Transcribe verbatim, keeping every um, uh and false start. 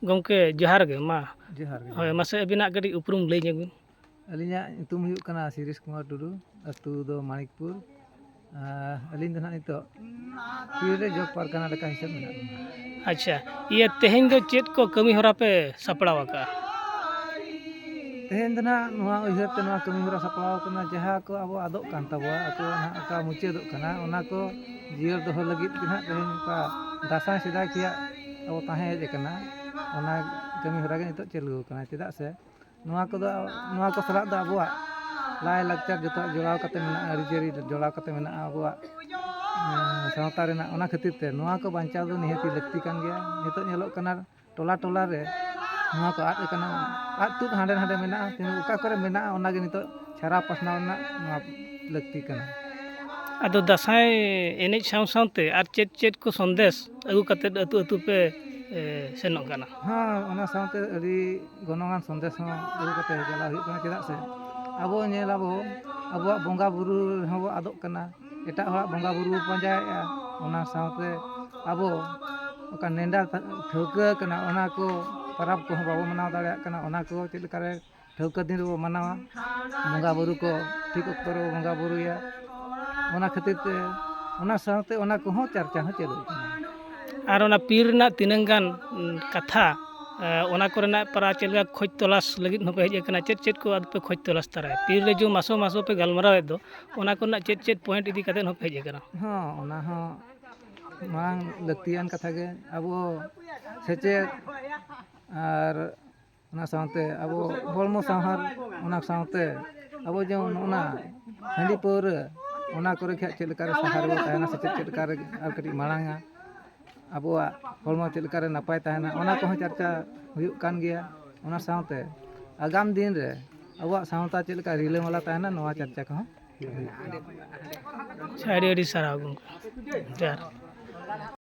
ᱜᱚᱢᱠᱮ, ᱡᱚᱦᱟᱨ ᱜᱮ᱾ ᱢᱟ, ᱡᱚᱦᱟᱨ ᱜᱮ, ᱦᱳᱭ, ᱡᱚᱦᱟᱨ ᱜᱮ᱾ ᱢᱟᱥᱮ ᱟᱹᱵᱤᱱᱟᱜ ᱠᱟᱹᱴᱤᱡ ᱩᱯᱨᱩᱢ ᱞᱟᱹᱭ ᱧᱚᱜ ᱵᱤᱱ᱾ ᱟᱹᱞᱤᱧᱟᱜ ᱧᱩᱛᱩᱢ ᱦᱩᱭᱩᱜ ᱠᱟᱱᱟ ᱥᱤᱨᱤᱥ ᱠᱩᱢᱟᱨ ᱴᱩᱰᱩ, ᱟᱹᱛᱩ ᱫᱚ ᱢᱟᱱᱤᱠᱯᱩᱨ᱾ ᱟᱨ ᱟᱹᱞᱤᱧ ᱫᱚ ᱱᱟᱦᱟᱜ ᱱᱤᱛᱚᱜ ᱯᱤᱲ ᱨᱮ ᱡᱚᱜᱽ ᱯᱟᱨᱜᱟᱱᱟ ᱞᱮᱠᱟ ᱦᱤᱥᱟᱹᱵ ᱢᱮᱱᱟᱜ ᱞᱤᱧᱟ᱾ ᱟᱪᱪᱷᱟ, ᱤᱭᱟᱹ, ᱛᱮᱦᱮᱧ ᱫᱚ ᱪᱮᱫ ᱠᱚ ᱠᱟᱹᱢᱤ ᱦᱚᱨᱟ ᱯᱮ ᱥᱟᱯᱲᱟᱣ ᱟᱠᱟᱜᱼᱟ? ᱛᱮᱦᱮᱧ ᱫᱚ ᱱᱟᱦᱟᱜ ᱱᱚᱣᱟ ᱩᱭᱦᱟᱹᱨ ᱛᱮ ᱱᱚᱣᱟ ᱠᱟᱹᱢᱤ ᱦᱚᱨᱟ ᱥᱟᱯᱲᱟᱣ ᱟᱠᱟᱱᱟ, ᱡᱟᱦᱟᱸ ᱠᱚ ᱟᱵᱚ ᱟᱫᱚᱜ ᱠᱟᱱ ᱛᱟᱵᱚᱣᱟ, ᱟᱠᱚ ᱱᱟᱦᱟᱜ ᱚᱠᱟ ᱢᱩᱪᱟᱹᱫᱚᱜ ᱠᱟᱱᱟ, ᱚᱱᱟ ᱠᱚ ᱡᱤᱭᱟᱹᱲ ᱫᱚᱦᱚ ᱞᱟᱹᱜᱤᱫ ᱜᱮ ᱱᱟᱦᱟᱜ ᱛᱮᱦᱮᱧ ᱚᱱᱠᱟ ᱫᱟᱸᱥᱟᱭ ᱥᱮᱫᱟᱭ ᱠᱷᱚᱱᱟᱜ ᱟᱵᱚ ᱛᱟᱦᱮᱸ ᱦᱮᱡ ᱟᱠᱟᱱᱟ, ᱚᱱᱟ ᱠᱟᱹᱢᱤ ᱦᱚᱨᱟ ᱜᱮ ᱱᱤᱛᱚᱜ ᱪᱟᱹᱞᱩ ᱟᱠᱟᱱᱟ᱾ ᱪᱮᱫᱟᱜ ᱥᱮ ᱱᱚᱣᱟ ᱠᱚᱫᱚ, ᱱᱚᱣᱟ ᱠᱚ ᱥᱟᱞᱟᱜ ᱫᱚ ᱟᱵᱚᱣᱟᱜ ᱞᱟᱭᱼᱞᱟᱠᱪᱟᱨ ᱡᱚᱛᱚᱣᱟᱜ ᱡᱚᱲᱟᱣ ᱠᱟᱛᱮ ᱢᱮᱱᱟᱜᱼᱟ, ᱟᱹᱨᱤᱪᱟᱹᱞᱤ ᱡᱚᱲᱟᱣ ᱠᱟᱛᱮ ᱢᱮᱱᱟᱜᱼᱟ, ᱟᱵᱚᱣᱟᱜ, ᱮᱸ, ᱥᱟᱶᱛᱟ ᱨᱮᱱᱟᱜ᱾ ᱚᱱᱟ ᱠᱷᱟᱹᱛᱤᱨ ᱛᱮ ᱱᱚᱣᱟ ᱠᱚ ᱵᱟᱧᱪᱟᱣ ᱫᱚ ᱱᱤᱦᱟᱹᱛᱤ ᱞᱟᱹᱠᱛᱤ ᱠᱟᱱ ᱜᱮᱭᱟ᱾ ᱱᱤᱛᱚᱜ ᱧᱮᱞᱚᱜ ᱠᱟᱱᱟ ᱴᱚᱞᱟ ᱴᱚᱞᱟ ᱨᱮ ᱱᱚᱣᱟ ᱠᱚ ᱟᱫ ᱟᱠᱟᱱᱟ, ᱟᱫ ᱛᱩᱫ ᱦᱟᱸᱰᱮ ᱱᱟᱰᱮ ᱢᱮᱱᱟᱜᱼᱟ, ᱠᱤᱱᱛᱩ ᱚᱠᱟ ᱠᱚᱨᱮ ᱢᱮᱱᱟᱜᱼᱟ ᱚᱱᱟ ᱜᱮ ᱱᱤᱛᱚᱜ ᱪᱷᱟᱨᱟᱣ ᱯᱟᱥᱱᱟᱣ ᱨᱮᱱᱟᱜ ᱱᱚᱣᱟ ᱞᱟᱹᱠᱛᱤ ᱠᱟᱱᱟ᱾ ᱟᱫᱚ ᱫᱟᱸᱥᱟᱭ ᱮᱱᱮᱡ ᱥᱟᱶ ᱥᱟᱶᱛᱮ ᱟᱨ ᱪᱮᱫ ᱪᱮᱫ ᱠᱚ ᱥᱚᱱᱫᱮᱥ ᱟᱹᱜᱩ ᱠᱟᱛᱮᱫ ᱟᱹᱛᱩ ᱟᱹᱛᱩ ᱯᱮ, ᱮ, ᱥᱮᱱᱚᱜ ᱠᱟᱱᱟ? ᱦᱮᱸ, ᱚᱱᱟ ᱥᱟᱶᱛᱮ ᱟᱹᱰᱤ ᱜᱚᱱᱚᱝᱟᱱ ᱥᱚᱱᱫᱮᱥ ᱦᱚᱸ ᱟᱹᱜᱩ ᱠᱟᱛᱮ ᱪᱟᱞᱟᱣ ᱦᱩᱭᱩᱜ ᱠᱟᱱᱟ᱾ ᱪᱮᱫᱟᱜ ᱥᱮ ᱟᱵᱚ ᱧᱮᱞ ᱟᱵᱚ, ᱟᱵᱚᱣᱟᱜ ᱵᱚᱸᱜᱟ ᱵᱩᱨᱩ ᱨᱮᱦᱚᱸ ᱵᱚ ᱟᱫᱚᱜ ᱠᱟᱱᱟ, ᱮᱴᱟᱜ ᱦᱚᱲᱟᱜ ᱵᱚᱸᱜᱟ ᱵᱩᱨᱩ ᱵᱚ ᱯᱟᱸᱡᱟᱭᱮᱫᱼᱟ, ᱚᱱᱟ ᱥᱟᱶᱛᱮ ᱟᱵᱚ ᱚᱠᱟ ᱱᱮᱰᱟ ᱴᱷᱟᱹᱣᱠᱟᱹ ᱠᱟᱱᱟ, ᱚᱱᱟ ᱠᱚ ᱯᱚᱨᱚᱵᱽ ᱠᱚᱦᱚᱸ ᱵᱟᱵᱚ ᱢᱟᱱᱟᱣ ᱫᱟᱲᱮᱭᱟᱜ ᱠᱟᱱᱟ᱾ ᱚᱱᱟ ᱠᱚ ᱪᱮᱫ ᱞᱮᱠᱟᱨᱮ ᱴᱷᱟᱹᱣᱠᱟᱹ ᱫᱤᱱ ᱨᱮᱵᱚ ᱢᱟᱱᱟᱣᱟ, ᱵᱚᱸᱜᱟ ᱵᱩᱨᱩ ᱠᱚ ᱴᱷᱤᱠ ᱚᱠᱛᱚ ᱨᱮᱵᱚ ᱵᱚᱸᱜᱟ ᱵᱩᱨᱩᱭᱟ, ᱚᱱᱟ ᱠᱷᱟᱹᱛᱤᱨ ᱛᱮ ᱚᱱᱟ ᱥᱟᱶᱛᱮ ᱚᱱᱟ ᱠᱚᱦᱚᱸ ᱪᱟᱨᱪᱟ ᱦᱚᱸ ᱪᱟᱹᱞᱩᱜ ᱠᱟᱱᱟ᱾ ᱟᱨ ᱚᱱᱟ ᱯᱤᱲ ᱨᱮᱱᱟᱜ ᱛᱤᱱᱟᱹᱝ ᱜᱟᱱ, ᱩᱸ, ᱠᱟᱛᱷᱟ, ᱮ, ᱚᱱᱟ ᱠᱚᱨᱮᱱᱟᱜ ᱯᱟᱨᱟ ᱪᱮᱫ ᱞᱮᱠᱟ ᱠᱷᱚᱡᱽ ᱛᱚᱞᱟᱥ ᱞᱟᱹᱜᱤᱫ ᱦᱚᱸᱯᱮ ᱦᱮᱡ ᱟᱠᱟᱱᱟ? ᱪᱮᱫ ᱪᱮᱫ ᱠᱚ ᱟᱫᱚ ᱯᱮ ᱠᱷᱚᱡᱽ ᱛᱚᱞᱟᱥ ᱛᱟᱨᱟᱭᱟ? ᱯᱤᱲ ᱨᱮ ᱡᱮ ᱢᱟᱥᱚ ᱢᱟᱥᱚ ᱯᱮ ᱜᱟᱞᱢᱟᱨᱟᱣᱮᱫ ᱫᱚ, ᱚᱱᱟ ᱠᱚᱨᱮᱱᱟᱜ ᱪᱮᱫ ᱪᱮᱫ ᱯᱚᱭᱮᱱᱴ ᱤᱫᱤ ᱠᱟᱛᱮᱫ ᱦᱚᱸᱯᱮ ᱦᱮᱡ ᱟᱠᱟᱱᱟ? ᱦᱚᱸ, ᱚᱱᱟ ᱦᱚᱸ ᱢᱟᱲᱟᱝ ᱞᱟᱹᱠᱛᱤᱭᱟᱱ ᱠᱟᱛᱷᱟ ᱜᱮ᱾ ᱟᱵᱚ ᱥᱮᱪᱮᱫ ᱟᱨ ᱚᱱᱟ ᱥᱟᱶᱛᱮ ᱟᱵᱚ ᱦᱚᱲᱢᱚ ᱥᱟᱶᱦᱟᱨ, ᱚᱱᱟ ᱥᱟᱶᱛᱮ ᱟᱵᱚ ᱡᱮᱢᱚᱱ ᱚᱱᱟ ᱦᱟᱺᱰᱤ ᱯᱟᱹᱣᱨᱟᱹ, ᱚᱱᱟ ᱠᱚᱨᱮ ᱠᱷᱚᱱ ᱪᱮᱫ ᱞᱮᱠᱟᱨᱮ ᱥᱟᱦᱟ ᱨᱮᱵᱚ ᱛᱟᱦᱮᱱᱟ, ᱥᱮ ᱪᱮᱫ, ᱪᱮᱫ ᱞᱮᱠᱟᱨᱮ ᱟᱨ ᱠᱟᱹᱴᱤᱡ ᱢᱟᱲᱟᱝᱟ, ᱟᱵᱚᱣᱟᱜ ᱦᱚᱲᱢᱚ ᱪᱮᱫ ᱞᱮᱠᱟᱨᱮ ᱱᱟᱯᱟᱭ ᱛᱟᱦᱮᱱᱟ, ᱚᱱᱟ ᱠᱚᱦᱚᱸ ᱪᱟᱨᱪᱟ ᱦᱩᱭᱩᱜ ᱠᱟᱱ ᱜᱮᱭᱟ᱾ ᱚᱱᱟ ᱥᱟᱶᱛᱮ ᱟᱜᱟᱢ ᱫᱤᱱ ᱨᱮ ᱟᱵᱚᱣᱟᱜ ᱥᱟᱶᱛᱟ ᱪᱮᱫ ᱞᱮᱠᱟ ᱨᱤᱞᱟᱹᱢᱟᱞᱟ ᱛᱟᱦᱮᱱᱟ, ᱱᱚᱣᱟ ᱪᱟᱨᱪᱟ ᱠᱚᱦᱚᱸ ᱦᱩᱭᱩᱜᱼᱟ᱾ ᱟᱪᱪᱷᱟ, ᱟᱹᱰᱤ ᱟᱹᱰᱤ ᱥᱟᱨᱦᱟᱣ ᱜᱚᱢᱠᱮ᱾ ᱡᱚᱦᱟᱨ᱾